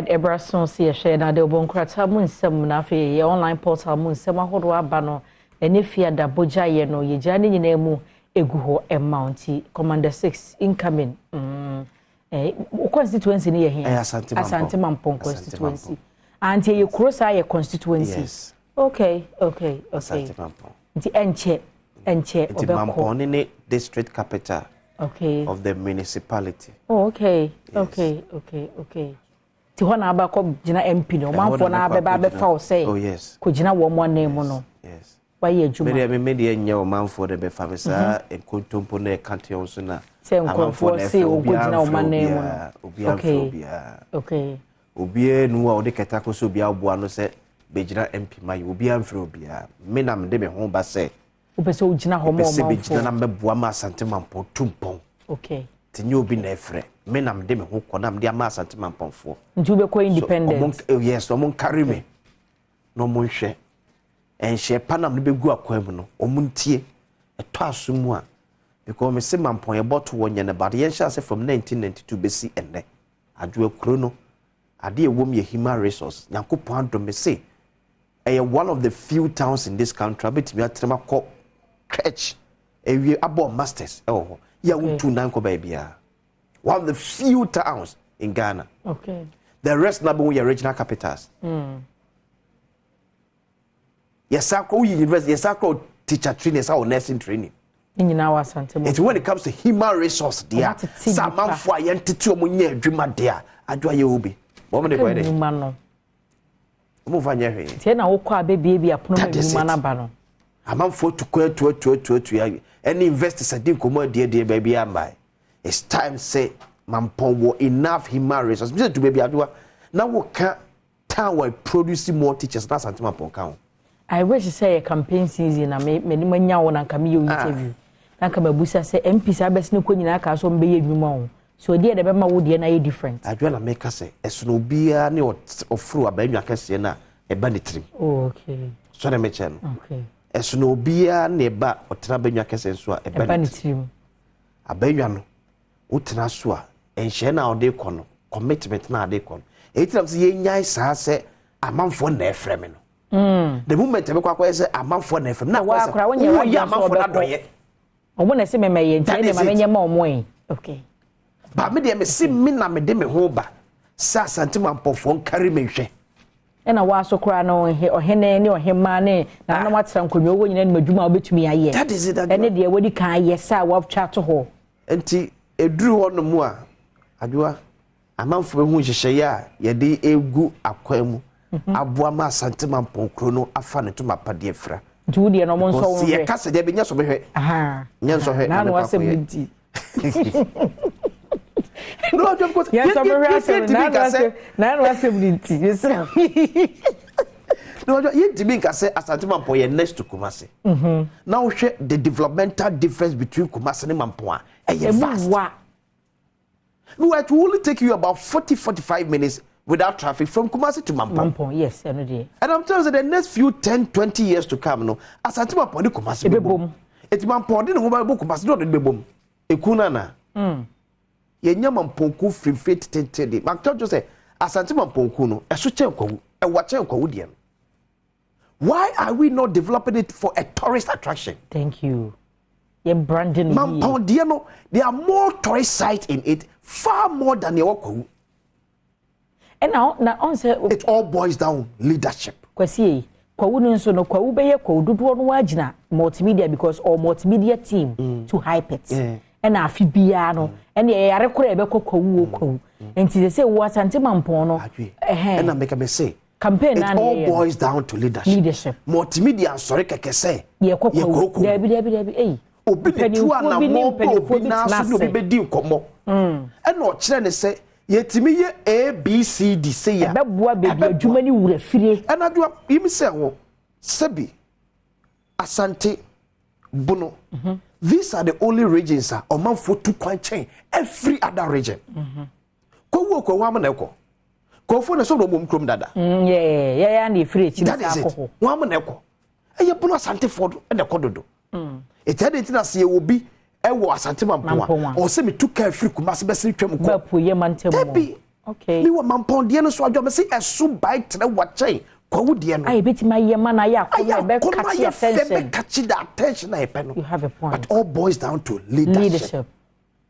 Ɛberɛ so sɛ yɛhwɛ na de ɔbɔ nkrataa mu nsɛm, na afei yɛ online portal mu nsɛm ahodoɔ aba no. Ɛne Fiada bogyaeɛ no, yɛgyaa ne nyinaa mu egu hɔ ɛma wo. Nti Commander Six incoming. Constituency no yɛ hia? Ɛyɛ Asante Mampɔn. Asante Mampɔn constituency. Anti ɛyɛ kuro saa, yɛ constituency? Yes. Okay. Asante Mampɔn. Nti ɛnkyɛ Nti ɔbɛkɔ. Mampɔn ne district capital of the municipality. Oh, okay. Yes. Okay. Nti hɔ na abakɔ gyina MP no, Ɛhɔ ɔmanfoɔ na na mɛkɔ abɛba akɔgyina. abɛfa wo sɛ Oh yes. kɔgyina wɔn mo anan mu no. Yes. Wayɛ adwuma. Medeɛ nyɛ ɔmanfoɔ de bɛfa me saa, nkontompo na ɛka te ho so na Sɛ nkurɔfoɔ amanfoɔ na se ɛfrɛ, obiara wɔnkɔgyina wɔn mfrɛ anan mu no. obiara, obiara mfrɛ obiara. Obiara nu a ɔde kɛtɛ akɔ sɛ obiara boa no sɛ bɛgyina MP ma yi, obiara mfrɛ obiara. Me na mede me ho ba sɛ Wopɛ sɛ wogyina hɔ ma pɛ sɛ bɛgyina na ɔmanfoɔ. mɛboa ma Asante Mampɔn tu mpɔn. Nti nyɛ obi na ɛfrɛ me, na mede me ho kɔ na mede ama Asante Mampɔnfoɔ. Nti wobɛkɔ So, independent? Yes, ɔmo nkari me na ɔmo nhwɛ ɛnhyɛ pa na mede bɛgu akwan mu no, ɔmo ntie ɛtɔ aso mu a, because me se Mampɔn yɛbɔto wɔ nyɛ no, but yɛnhyɛ ase from 1992 bɛsi ɛnnɛ, Adwoa, kuro no adeɛ ɛwɔ mu yɛ human resource. Nyankopɔn adom, me se ɛyɛ one of the few towns in this country a bɛtumi atenam akɔ church ewie abɔ masters ɛwɔ hɔ yɛ a wontu nan kɔ baabiara. One of the few towns in Ghana. The rest na bɛhu yɛ regional capitals. Yɛsa kɔ woyi university, yɛsa kɔ teacher training, yɛsa wɔ nursing training. Ne nyinaa wɔ Asante mu. Nti when it comes to human resource deɛ a Ɔmo atete sɛ nipa. amanfoɔ a yɛntete ɔmo nyɛ adwuma deɛ a, Adwoa, yɛ obi wɔn de kɔ yɛ dɛ nnwuma no. Ɔmo nfa nyɛ hwee. Nti ɛna wokɔ a bɛbiebie apono ma That is nnwuma it. no aba no. Amanfoɔ tu kwan atu atu atu atu, ɛne investors adi nkɔmɔ adiadie baabi amba. It's time sɛ Mampɔn wɔ enough human resource bi sɛ tu baabi, Adwoa, na wɔka town wɔ produce more teachers na Asante Mampɔn ka ho. I wish sɛ yɛ campaign season na me me anya wo na nka meyɛ wo interview na nka mabusa sɛ MP saa bɛsi ne kɔ nyinaa kaa so ɔmbɛyɛ adwuma o, so deɛ de bɛma wo deɛ no ayɛ different. Adwoa, na meka sɛ ɛsono obiara ne ɔforo abannwa kɛseɛ no a ɛba ne tirim. Oh, okay. So na mekyɛ no, ɛsono obiara ne ɛba ɔtena abannwa kɛseɛ nso a ɛba ɛba ne ne tirim. Tirim. Abannwa no wotena so a, nhyɛ no a ɔde kɔ no, commitment no a ɔde kɔ no, ɛyi tinam sɛ yɛnyae saa sɛ amanfoɔ na ɛfrɛ me no. The moment ɛbɛkɔ akɔyɛ sɛ amanfoɔ na ɛfrɛ me na Wa akɔyɛ akora, sɛ wonyɛ woyɛ w'adwene sɛ amanfoɔ no ɔbɛkɔ. adɔyɛ. Ɔmo na ɛsɛ mɛmɛyɛ nti That ɛna is ma it. menyɛ ma ɔmo yi, okay. Ba me deɛ, mese me na mede me ho ba sɛ Asante Mampɔfoɔ nkari me nhwɛ. Ɛna waaso koraa no, ɔhene ne ɔhemmaa ne nananom atena nkonnwa wɔ nyinaa nim adwuma a wobɛtumi ayɛ. That is it, Adwoa. Ɛne deɛ wɔdi kan ayɛ sɛ a wɔatwa ato hɔ. Nti eduru hɔ nom a, Adwoa, amanfoɔ bɛhu nhyehyɛeɛ a yɛde egu akwan mu aboa ma Asante Mampɔn kuro no afa ne ntoma apadeɛ fira. Nti wo deɛ no, ɔmo nsɔ wo Sɛ nhwɛ. yɛka sɛ deɛ bɛnyɛ so bɛhwɛ. Nyɛ nsɔhwɛ na na mekɔ asɛm akɔyɛ. no nti No, Adwoa, because yɛn nsɔ bɛhwɛ asɛm yɛntumi na nka sɛ ano asɛm no nti mesrɛ. No, Adwoa, yɛntumi nka sɛ Asante Mampɔn yɛ next to Kumasi na wohwɛ the developmental difference between Kumasi ne Mampɔn a, ɛyɛ ɛmu vast. Wa No, it will only take you about 40 45 minutes without traffic from Kumasi to Mampɔn. Mampɔn, yes, ɛno deɛ. And I'm telling you, the next few 10, 20 years to come, no, Asante Mampɔn ne Kumasi Ɛbɛbom. Eti Mampɔn de ne ho bɛbɔ Kumasi ne ɔde bɛbom. Eku na na. Yɛnya Mampɔnku firifiri tete de. Makta jo sɛ Asante Mampɔnku no, ɛso kyɛn Kwawu, ɛwɔ kyɛn Kwawu deɛ no. Why are we not developing it for a tourist attraction? Thank you, yɛ branding no yie. Mampɔn deɛ no, there are more tourist sites in it, far more than yɛwɔ Kwawu. Ɛna na ɔn sɛ It all boils down leadership. Kwasi yi, Kwawu no nso no, Kwawu bɛyɛ Kwawu dodoɔ no agyina multimedia because or multimedia team to hype it. Ɛna afe biara no, ɛna yɛyare koraa yɛbɛkɔ Kwawu wɔ Kwawu, nti sɛ wɔ Asante Mampɔn no Adwe. Ɛhɛn. Ɛna meka me say, Campaign it naa na all yɛyɛ no. boils down to leadership. Leadership. Multimedia nsɔre kɛkɛ sɛ yɛkɔ Kwawu. Yɛkɔ Kwawu. Dabi, dabi, dabi, eyi Obi ne tu mpanimfoɔ bi ne anammɔ bɔ mpanimfoɔ obi bi nan tena so ne obi ase. bɛdi nkɔmmɔ, ɛna ɔkyerɛ ne sɛ yɛtumi yɛ ABCD sɛ yɛ Ɛbɛboa baabi adwuma ne wura fire. Ɛna Adwoa, yimi sɛ ho sɛbi Asante, Bono, these are the only regions a ɔmanfoɔ tu kwan kyɛn every other region. Kɔwu okɔ wɔn ama na ɛkɔ kɔfoɔ na sɛ ɔmo kurom dada. Yɛyɛ na efiri akyiri. That is saa it. akɔ hɔ. Wɔn ama na ɛkɔ, ɛyɛ Bono Asantefoɔ do ɛna ɛkɔ dodo. Ètò ɛde ti na se yɛ obi ɛwɔ Asante Mampɔn Mampɔn a a. ɔsɛ mi tu kaa firi Kumasi bɛsiri twɛm kɔ. Bɛpo yɛ mantam mu. Dabi. Mi wɔ Mampɔn deɛ no so adwa, mese ɛso bae trɛ wakyɛn Kwawu deɛ no. Ayɛ bɛtumi ayɛ ma na ayɛ akɔnɔ, ɛbɛ catch attention. Ɛbɛ catch the attention a yɛpɛ no. You have a point. But all boils down to leadership. Leadership.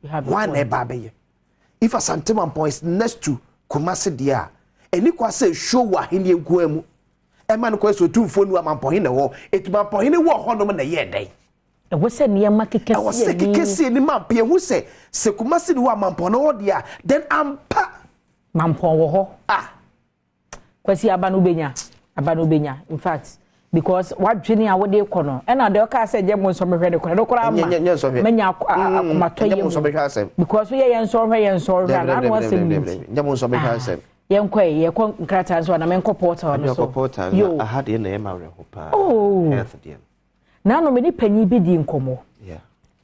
You have a point. One na ɛba abɛyɛ. If Asante Mampɔn is next to Kumasi deɛ a, ɛni kwa sɛ show wɔ ahenni nkoa mu. Ɛma no kɔ sɛ Otumfoɔ nu Amampɔnhene na ɛwɔ. Etu Mampɔnhene wɔ hɔnom na ɛyɛ dɛn? Ɛwɔ sɛ nneɛma keka si anim. Ɛwɔ sɛ keka si anim a yɛhu sɛ Kumasi ne wɔ Amampɔn no hɔ deɛ a, then ampa. Mampɔn wɔ hɔ. Ah. Kwasi, aba no wobɛnya, aba no wobɛnya, in fact, because wadwene a wode kɔ no, ɛna deɛ ɔkaa sɛ gye mo nsɔmehwɛ no korɛ no koraa ma manya akomatɔ yɛ mu, because woyɛ yɛn nsɔhwɛ, yɛn nsɔhwɛ a n'ano asɛm ni nti yɛnkɔ yi, yɛkɔ nkrataa nso anam nkɔ portal no so. Yo, aha deɛ na ɛma werɛ ho paa. Oh. Health deɛ no, n'ano me ne panyin bi di nkɔmmɔ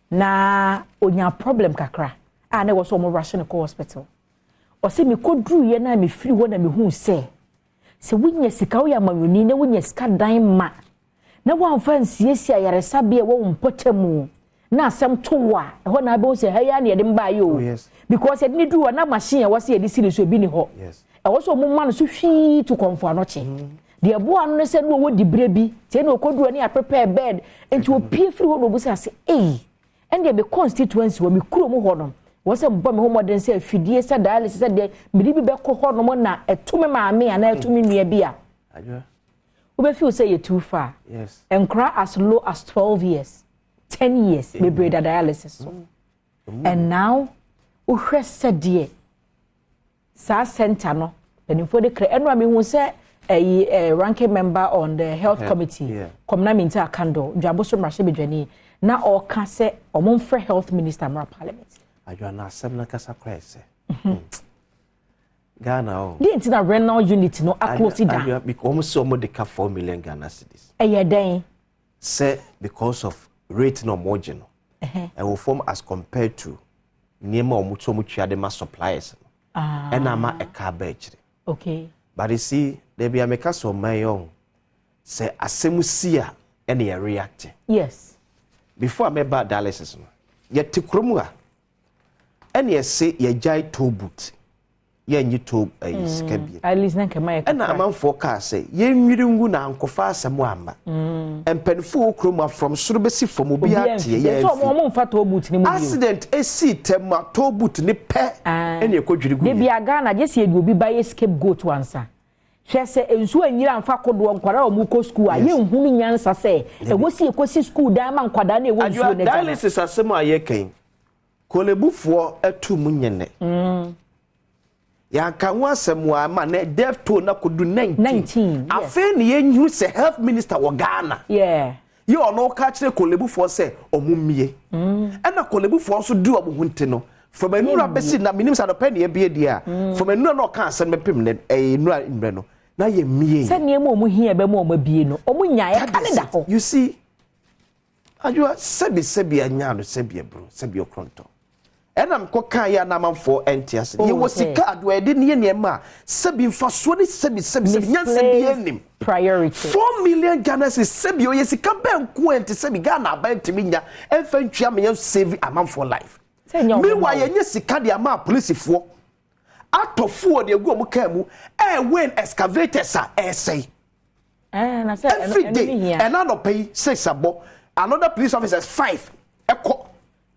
na onya problem kakra a na ɛwɔ sɛ ɔmo rush no kɔ hospital. Ɔsɛ mekɔduru yɛ no a, mefiri hɔ na mehu sɛ wonya sika, woyɛ amanyɔni na wonya sika dan ma na woamfa nsiesie ayaresabea ɛwɔ wo mpɔtam mu na asɛm to wo a, ɛhɔ na abɛhu sɛ ha yi a na yɛde mbaayɛ o, because yɛde ne duru hɔ na machine a ɛwɔ sɛ yɛde si ne so ebi ni hɔ. Ɛwɔ sɛ ɔmo ma no so hwii to Kɔmfo Anɔkye. Deɛ ɛboa no ne sɛ ne ɔwɔ dibere bi tie na ɔkɔduru ne aprepare bed, nti opie firi hɔ na obusa sɛ, ei, ɛndeɛ me constituency wɔ me kurom hɔ no, wɔ sɛ mbɔ me ho mmɔden sɛ afidie sɛ dialysis, sɛ deɛ mede bi bɛkɔ hɔ nom na ɛto me maame anaa ɛto me nua bi a, wobɛfeel sɛ yɛ too far. Nkora as low as 12 years, 10 years, bebree da dialysis so. And now wohwɛ sɛdeɛ saa center no mpanimfoɔ de kra ɛno a, mehu sɛ ɛyi ranking member on the health committee, Kwamina Mintah Akandoh, Dwaboso mmarahyɛbadwani, na ɔreka sɛ ɔmo mfrɛ health minister mmra parliament. Adwa na asɛm no kasa koraa sɛ Ghana o. Deɛ nti na renal unit no aclose down? Wɔn sɛ wɔn de ka 4 million Ghana cedis. Ɛyɛ dɛn? Sɛ because of rate na wɔn gye no ɛwɔ fam as compared to nneɛma a wɔn to wɔn tua de ma suppliers no, ɛna ama ɛka aba akyire. But you see, debi ameka sɛ ɔman yi ɔho sɛ asɛm si a, ɛna yɛ react. Before a mɛba dialysis no, yɛte kurom a ɛna yɛse yɛgyae toll booth, yɛnyi toll ɛyi sika bie. At least na nkɛma yɛ ɛna amanfoɔ kaa sɛ yɛnwiri ngu na ankɔfa asɛm amma. Mpanimfoɔ wɔ kurom a, from soro bɛsi fam, obiara tie yɛn fi. Ɔmo nfa toll booth ni mu bio. Accident esi tɛm a, toll booth ni pɛ ɛna ɛkɔ dwiri gu. Debi a Ghana gye si yɛde obi ba yɛ scapegoat wansa. Hwɛ sɛ nsuo anyira nfa kodoɔ, nkwadaa a wɔn kɔ school a, yɛnhunu nyansa sɛ ɛwɔ si ekosi school dan ma nkwadaa na ɛwɔ nsuo n'agya. Dialysis asɛm a yɛkɛn, Korle-Bufoɔ ɛtu mu nyɛ yɛanka ho asɛm wɔ ama na death toll na kodu 19. Afei ne yɛnhu sɛ health minister wɔ Ghana yɛ ɔno ka kyerɛ Korle-Bufoɔ sɛ ɔmo mmie, ɛna Korle-Bufoɔ nso di ɔmo ho nti no, from enura bɛsi na minim sɛ adɔpɛ ne ebie deɛ a, from enura na ɔka asɛm bɛpem ne ɛyɛ enura mmerɛ no na yɛ mmie. Sɛ nneɛma a ɔmo hia bɛma ɔmo abie no, ɔmo nya ɛka ne da hɔ. You see, adwoa, sɛbi sɛbi anya no, sɛbi aburo, sɛbi ɔkorɔntɔ, ɛna mkɔ kaa yɛ anamanfoɔ ɛnte ase. Yɛwɔ sika adoa yɛde ne yɛ nneɛma a sɛbi mfasoɔ ne sɛbi sɛbi sɛbi nyansa bi anim. Priority. 4 million Ghana cedis, sɛbi oyɛ sika bɛn ko ɛnte sɛbi Ghana aban ntumi nya ɛnfɛ ntua ma yɛn save amanfoɔ life. Meanwhile, yɛnyɛ sika de ama apolisifoɔ atɔ fuel de egu wɔn kaa mu, ɛɛwɛn excavators a ɛɛsɛe every day. Ɛna anɔpɛ yi 6 abɔ, another police officers 5 ɛkɔ.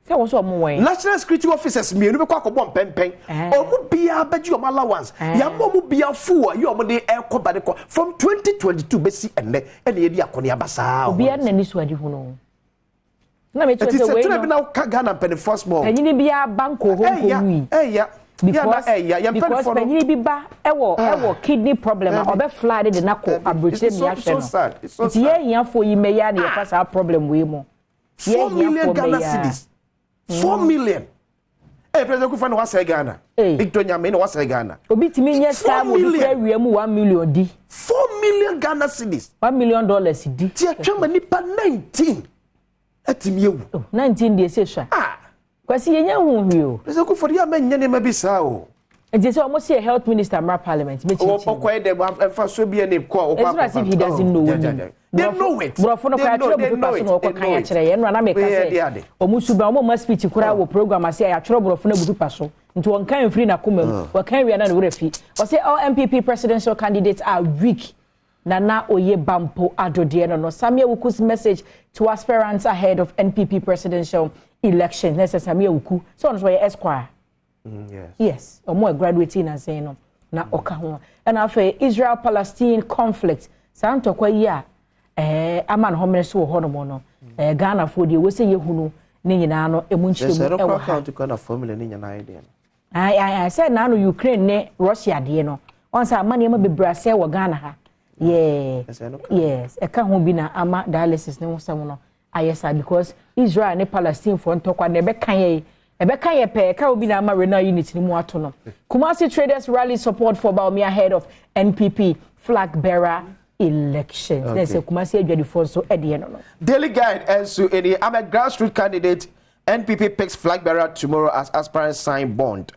Sɛ wɔn sɛ ɔmo wɔn. National security officers mmienu bɛkɔ akɔbɔ mpɛmpɛn. Ɔmo biara bɛgye ɔmo allowance, yàmú ɔmo biara fuel yɛ ɔmo de ɛkɔ ba de kɔ from 2022 bɛsi ɛnɛ, ɛna yɛdi akɔneaba saa. Obiara n'ani so adi hu no na mi kyerɛ sɛ wei no bi na ka Ghana mpanimfoɔ small. Panyin bi aba nkɔ hɔ nkɔ wui. Ɛya. Because panyin bi ba ɛwɔ kidney problem a, ɔbɛ fly de n'akɔ aburokyire mi ahwɛ no, nti yɛn hiafo yi mɛya na yɛfa saa problem wei mu. 4 million Ghana cedis, 4 million. Ɛ President Kufa na wasɛe Ghana, Victor Nyame na wasɛe Ghana. Obi tumi nye saa mo bi kura wia mu 1 million di. 4 million Ghana cedis. $1 million di. Tí a twɛ ma nipa 19 ɛtumi ewu. 19 deɛ sɛ sua. Kwasi, yɛn nyɛ hu hwi o. President Kufa de yɛ ama nyɛ nneɛma bi saa o. Nti sɛ ɔmo si yɛ health minister mmra parliament bɛ kyerɛkyerɛ. Ɔkɔ yɛ dɛ ɛnfa so bi yɛ ne kɔ ɔkɔ. It's not as if he doesn't know. They know it. Borɔfo no koraa atwerɛ gu paper so na ɔkɔ kan akyerɛ yɛn nora na meka sɛ ɔmo suban, ɔmo ma speech koraa wɔ program ase a, yɛatwerɛ borɔfo no agu paper so. Nti wɔnka mfiri n'akoma mu, wɔka wia na ne werɛ fi. Ɔsɛ all NPP presidential candidates are weak. Nana Oye Bampo Adodeɛ no, Samia Wuku's message to aspirants ahead of NPP presidential election. Na sɛ Samia Wuku sɛ ɔno nso ɔyɛ esquire. Yes. Yes, ɔmo a graduate na nsɛn no na ɔka ho. Ɛna afei Israel Palestine conflict, saa ntɔkwa yi a ama ne hɔmene so wɔ hɔnom no, Ghanafoɔ deɛ wɔsɛ yɛhunu ne nyinaa no emu nkyerɛmu ɛwɔ ha. Account na formula ne nyinaa yɛ deɛ no. Ayi ayi, sɛ naano Ukraine ne Russia deɛ no, ɔn sɛ ama nneɛma bebree asɛe wɔ Ghana ha. Yeah, yes, ɛka ho bi na ama dialysis ne ho sɛm no ayɛ saa, because Israel ne Palestine foɔ ntɔkwa na ɛbɛka yɛ, ɛbɛka yɛ pɛɛ. Ɛka ho bi na ama renal unit ne mu ato no. Kumasi traders rally support for Bawumia ahead of NPP flag bearer elections. Okay. Sɛ Kumasi adwadifoɔ nso ɛdeɛ no. Daily Guide nso ɛni, "I'm a grassroots candidate. NPP picks flag bearer tomorrow as aspirants sign bond."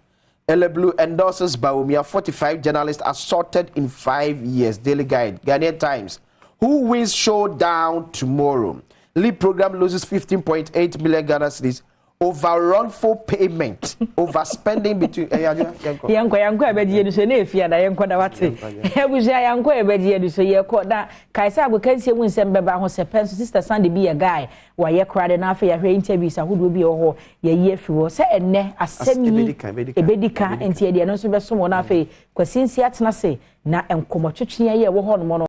Eleblu endorses Bawumia. 45 journalists assaulted in 5 years. Daily Guide. Ghanaian Times. Who wins showdown tomorrow? LEAP program loses 15.8 million Ghana cedis over wrongful payment, overspending between. Yɛnkɔ, yɛnkɔ, ɛbɛgye yɛn so ne efi ada. Yɛnkɔ da wate abusua, yɛnkɔ, ɛbɛgye yɛn so. Yɛkɔ na kae sɛ agokansie mu nsɛm bɛba ho sɛ pɛn so. Sister Sandy bi yɛ guy wayɛ koraa de na afei yɛahwɛ interviews ahodoɔ bi wɔ hɔ, yɛyi afiri hɔ sɛ ɛnɛ asɛm yi ebedi ka, nti yɛdeɛ no nso bɛsom wɔ. Na afei Kwasi Nsi atena se na nkɔmɔtwetwe yɛ ɛwɔ hɔ nom no.